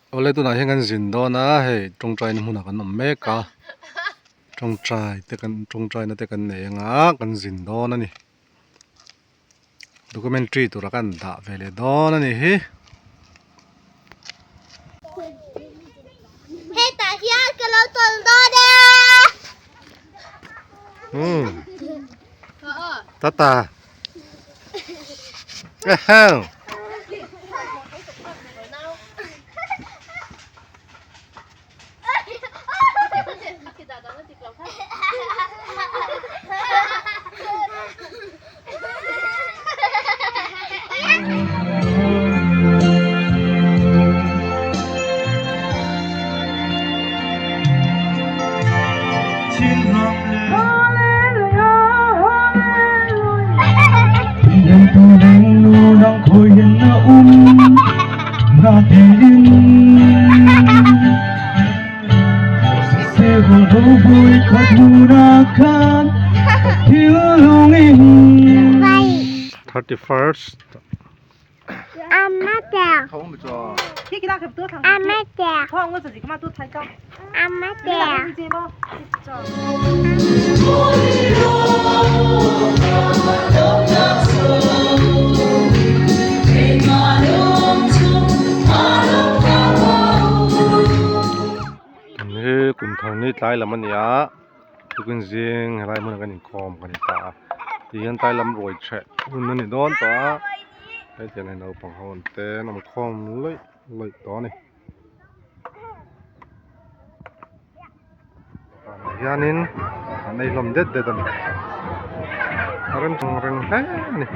Awle tunah hian kan zin dawn a hei tawngtaina hmunah kan awm mek a tawngtai te kan tawngtaina te kan nei anga kan zin dawn a ni documentary tura kan dah ve leh dawn a ni hi. Hetah hian ka lo tawlh dawn e. Hmm. Tata. Eheu. 31st Hi kum thar ni tlai lam a ni a tukin zing helai hmunah kan inkhawm kan ni ta a tihian tlai lam ruai chheh hun a ni dawn tawh a hetiang hi naupang ho an te an awm khawm luih luih tawh a ni. Vanah hianin an ei hlawm det det a ni a rem chang reng hle a ni.